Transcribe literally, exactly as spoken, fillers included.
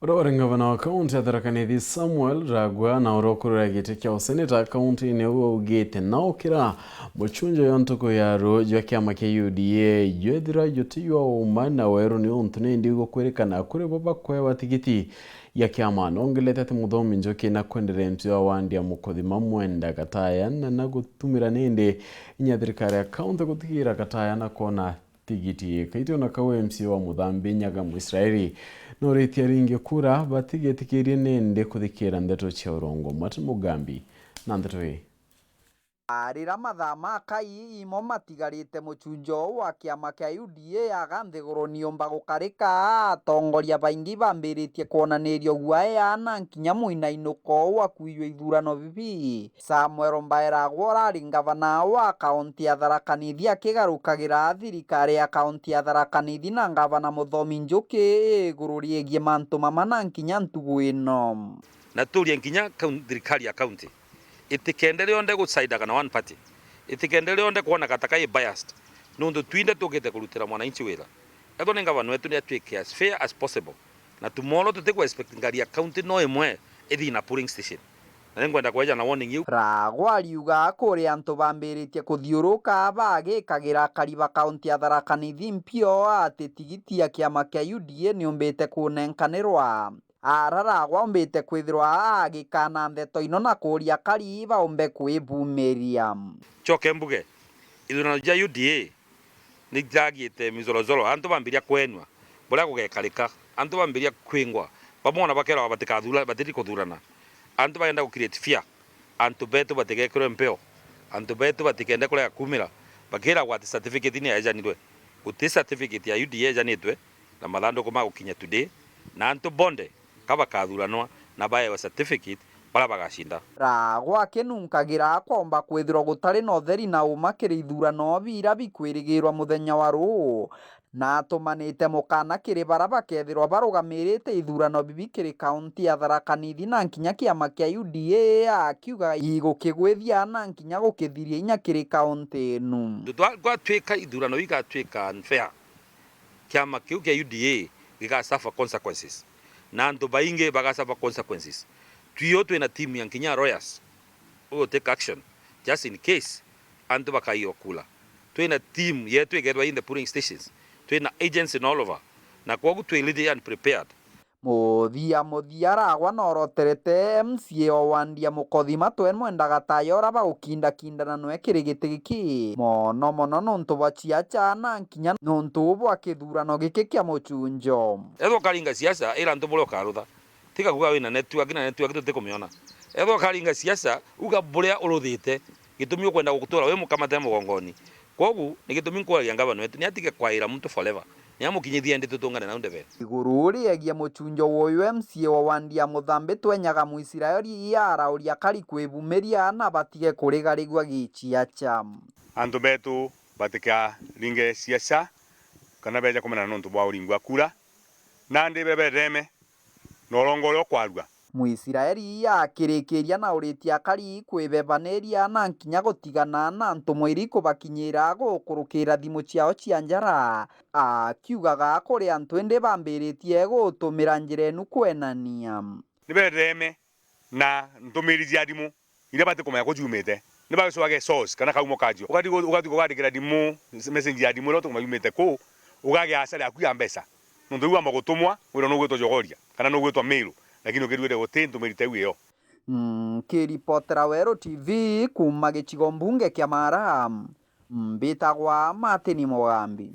Uria wari ngavana wa kaunti ya Tharaka Nithi Samuel Ragwa na uria ukurira giti kia useneta kaunti-ini iu augite naukira mucunjo jwa ntuku ya ruu jwa kiama kia U D A jwethira juti jwa uma na weru niuntu nindi gukwirikana kuri bo bakwewa tigiti ya kiama. Nongelete ati Muthomi Njuki na kwenderea ntu ya wandia mukothima mwenda Gataya na na gutumira nindi inya thirikari ya kaunti gutigira Gataya na kwona tigiti. Kaiti ona kau M C A wa Muthambi Nyaga Mwisraeli noritie aringi kura batigetikirie nindi kuthikira ndeto cia urongo. Martin Mugambi na ndeto ii. Arira mathaa ma kai imo matigarite mucunjo wa kiama kia U D A aga nthiguru niumba gukarika, atongoria baingi bambiritie kwonaniria guaya na nkinya muinainuko wa kwiyua ithurano bibi. Samuel Mbaeragwa urari ngavana wa kaunti ya Tharaka Nithi akigarukagira thirikari ya kaunti ya Tharaka Nithi na ngavana Muthomi Njuki iguru riegie mantu mama na nkinya ntugu ino. Na turie nkinya kaun-, thirikari ya kaunti itikende rionde gusidaga na one party, itikende rionde kwona gataka i biased, nuntu twinde tukite kurutira mwananchi wira. Ethwa ni ngavana wetu ni atuike as fair as possible. Na tomorrow tutiku expect ngari ya county no imwe ithi na polling station. Na ni ngwenda kweja na warning iu. Ragwa ariuga kuri antu bambiritie kuthiuruka bagikagira akari ba kaunti ya Tharaka Nithi mpio ati tigiti ya kiama kia U D A niumbite kunenkanirwa. Ara Ragwa umbite kwithirwa agikana ndeto ino na kuria akari baumbe kwibumiria. Choke mbuge, ithurano cia U D A ni jagiite mizorozoro, antu bambiria kwenua buria gugekarika, antu bambiria kwingwa, bamwe ona bakerwa batikathura, batiri kuthurana. Antu bagenda gu create fear, antu betu batigekirwe mpeo, antu betu batikende kurega kumira, bakiragwa ati certificate ni yaejanirwe. Guti certificate ya U D A ejanitwe na mathanduku ma gukinya today, na antu bonthe ka bakathuranwa na baewa certificate baria bagacinda. Ragwa akinunkagira akomba kwithirwa gutari na utheri na uma kiri ithurano biria bikwirigirwa muthenya wa ruu, na atumanite mukana kiri baria bakethirwa barugamirite ithurano bibi kiri kaunti ya Tharaka Nithi na nkinya kiama kia U D A, akiuga igukigwithia na nkinya gukithiria inya kiri kaunti inu. Twa-, gwatuika ithurano igatwika unfair, kiama kiu kia U D A giga suffer consequences, na antu baingi baga suffer consequences. Twio twina team ya nkinya lawyers who will take action just in case antu bakaiwa kura. Twina team yetu igethwa in the polling stations, twina agents in all over, na kwogu twi ready and prepared. Muthia muthia Ragwa noroterete M C A o wandi ya Mukothima Twen Mwenda Gataya uria bagukindakindana nwe kiri giti giki, mono mono nuntu bwa ciaca na nkinya nuntu bwa kithurano giki kia mucunjo. Ethwa ukaringa siasa, ira antu buria ukarutha. Tiga kuuga wina network, na network tutikumiona. Ethwa ukaringa siasa, uga buria uruthite, gitumi ukwenda gutura wi mukamate mugongoni. Kwogu, ni gitumi nkuragia ngavana wetu, ni atige kwaira muntu forever. Ni amukinyithie ndi tutungane nau ndebe. Iguru riegie mucunjo wa uyu M C A wa wandi ya Muthambi Twen Nyaga Mwisraeli, arauria akari kwibumiria na batige kurigarigua giciaca. Antu betu batikaringe siasa kana beja kumenana nuntu bwa uringi wa kura, nandi bebetheme na urongo uria ukwarua. Mwisraeli akirikiria na uritie akari kwibebaniria na nkinya gutigana na antu mwiri kubakinyira gukurukira thimu ciao cia njara, akiugaga kuri antu indi bambiritie gutumira njira inu kwenania. Ni betheme na ntumiri cia thimu iria batikumenya ku ciumite. Ni bagicwage source kana kaumo kacio. Ugathi gu-, ugathi kugandikira thimu, message ya thimu iria utikumenya yumite ku, ugagia hasara yaku ya mbeca. Nontu riu wamba gutumwa, wirwa nugwitwa jogoria, kana nugwitwa miru, lakini ukirwire guti ntumiri ta iu iyo. Nkiripotera Weru T V kuuma gicigo mbunge kia Mara, mbitagwa Martin Mugambi.